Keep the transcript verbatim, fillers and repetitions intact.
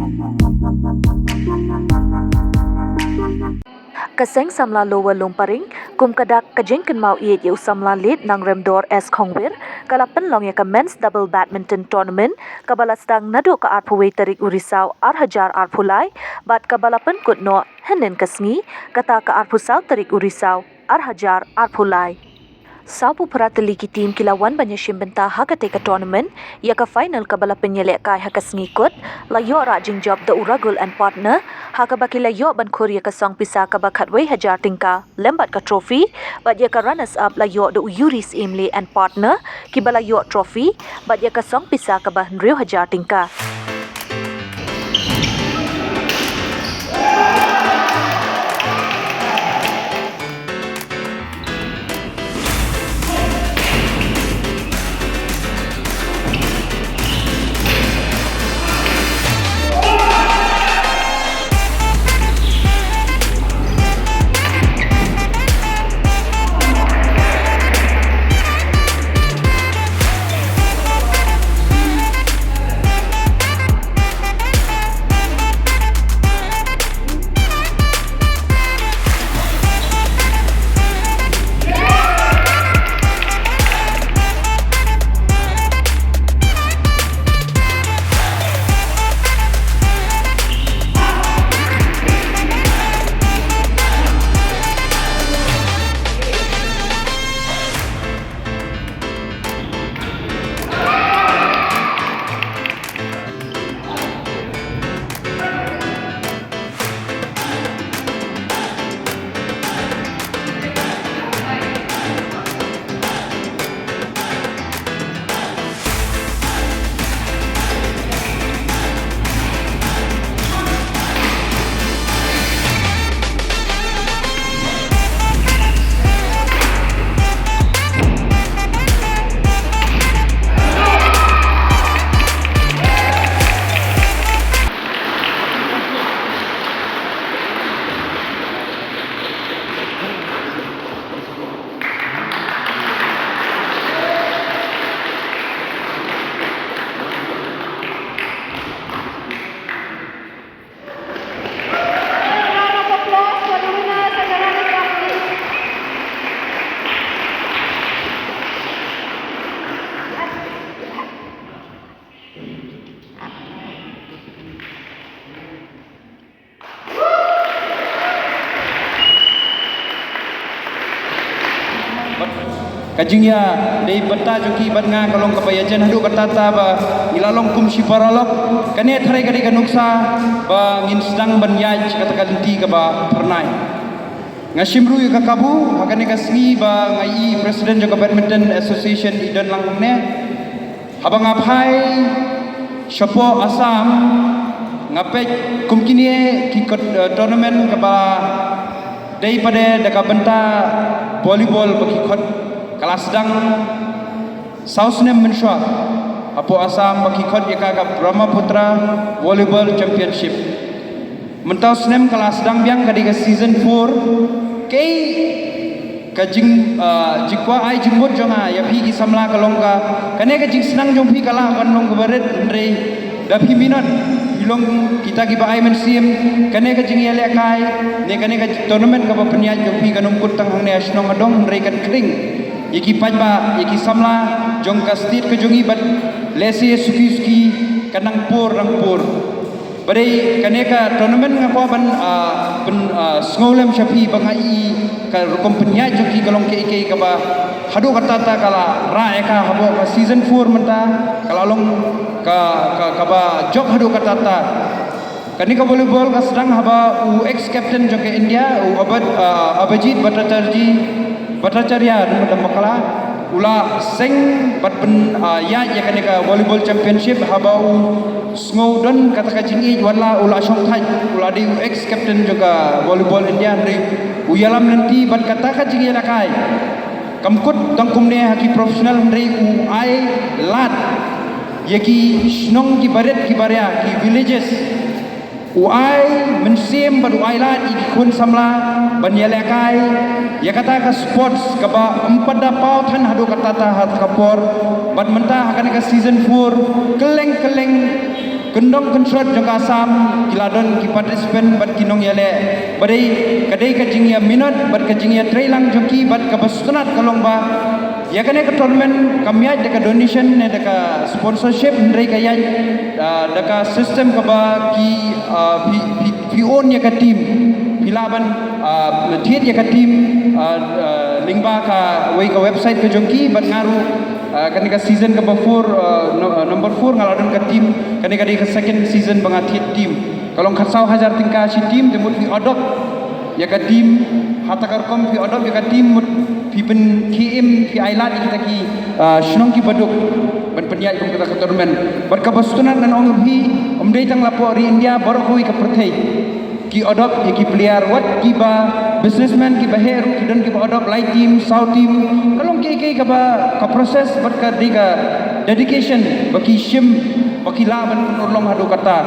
Ka Seng Samla Lower Lumparing, kum ka dak ka jingkynmaw ïeit ïa u samla Lt. Nangremdor S. Khongwir, ka la pynlong ïa ka Men's Double Badminton Tournament, kaba la sdang naduh ka arphew wei tarik u Risaw ar hajar arphew lai, bad kaba la pynkut noh hynnin ka sngi, kata ka arphew saw tarik u Risaw ar hajar arphew lai. Sawphew phra tylli ki team ki la wan ban ïashim bynta ha katei ka tournament, ïa ka final kaba la pynïalehkai ha ka sngi kut, la ïoh rah jingjop da u Ragul and Partner, ha kaba ki la ïoh ban khur ïa ka song pisa kaba khatwei hajar tyngka lem bad ka trophy, bad ïa ka runners up la ïoh da u Yuri Syiemlieh and Partner, kiba la ïoh trophy, bad ïa ka song pisa kaba hynriew hajar tyngka. Ka jingïadei bynta jong ki bad nga ka long kaba ïajan haduh katta katta ba ngi la long kum shi paralok. Kane tharai ka dei ka nuksa ba ngin sdang ban ïaid kata ka lynti kaba phyrnai. Nga shim ruh ïa ka kabu ha kane ka sngi ba nga i president jong ka Badminton Association i don lang hangne. Haba nga phai shapoh Assam, nga peit kum kine ki kot-, eh, tournament kaba dei pat de da ka bynta volleyball ba ki khot, ka la sdang saw snem mynshuwa hapoh Assam ba ki khot ïa ka ka Brahmaputra Volleyball Championship. Mynta u snem ka la sdang biang, ka dei ka season four. Kaei ka jing, ah, jingkwah ai jingmut jong nga ïa phi ki samla ka long ka, kane ka jingsneng jong phi ka lah ban long kaba rit, hynrei da phi minot, phi long kita kiba ai mynsiem. Kane ka jingïalehkai ne kane ka tournament kaba pynïaid jong phi kan ym kut tang hangne ha shnong Adong, hynrei kan khring ïa ki paidbah, ïa ki samla jong ka state ka jong ngi bad lehse suki suki kan nang pur nang pur. Ba dei kane ka tournament nga kwah ban, ah, pyn, ah, sngewlem sha phi ba nga i ka rukom pynïaid jong ki ka long kaei kaei kaba haduh katta katta ka la rah ïa ka hapoh ka season four mynta, ka la long ka, ka, kaba jop haduh katta katta. Kane ka volleyball ka sdang haba u ex captain jong ka India, u Abad-, ah, Abhijit Bhattacharjee, Bhattacharya, dum dam bakla, u la seng bad pyn, ah, ïaid ïa kane ka volleyball championship haba u sngew don kata ka jingïeit, wat la u la shongthait, u la dei u ex captain jong ka volleyball India, hynrei u ïalam lynti bad kata ka jingïalehkai kam kut tang kumne ha ki professional, hynrei u ai lad ïa ki shnong kiba rit kiba ria, ki villages. U ai mynsiem bad u ai lad ïa ki khun samla ban ïalehkai Ïa kata ka sports kaba ym pat da paw than haduh katta katta ha ka por, bad mynta ha kane ka season four, kylleng kylleng kyndong kynshrot jong ka Assam ki la don ki participant bad ki nongïaleh. Bad dei ka dei ka jingïaminot bad ka jingïatreilang jong ki, bad kaba sngewtynnat ka long ba ïa kane ka tournament kam ïaid da ka donation ne da ka sponsorship, hynrei ka ïaid, ah, da ka system kaba ki, ah, phi, phi, phi own ïa ka team, phi lah ban, ah, thied ïa ka team, ah, ah, lyngba kawei ka website ka jong ki, bad nga ruh, ah, kane ka season kaba four, ah, no-, ah, number four nga la don ka team, kane ka dei ka second season ba nga thied team. Ka long khatsaw hajar tyngka shi team, te mut phi adopt ïa ka team, ha kata ka rukom phi adopt ïa ka team, mut phi pynkhie im, phi ailad ïa kita ki, ah, shnong kiba duk ban pynïaid kum kata ka tournament. Bad kaba sngewtynnat ngan ong ïa phi, ym dei tang la hapoh ri India, baroh kawei ka pyrthei ki adopt ïa ki player, wat kiba businessman kiba heh ruh ki don kiba adopt lai team, saw team. Ka long kiei kiei kaba ka process bad ka dei ka dedication ba ki shim, ba ki lah ban pynurlong haduh katta.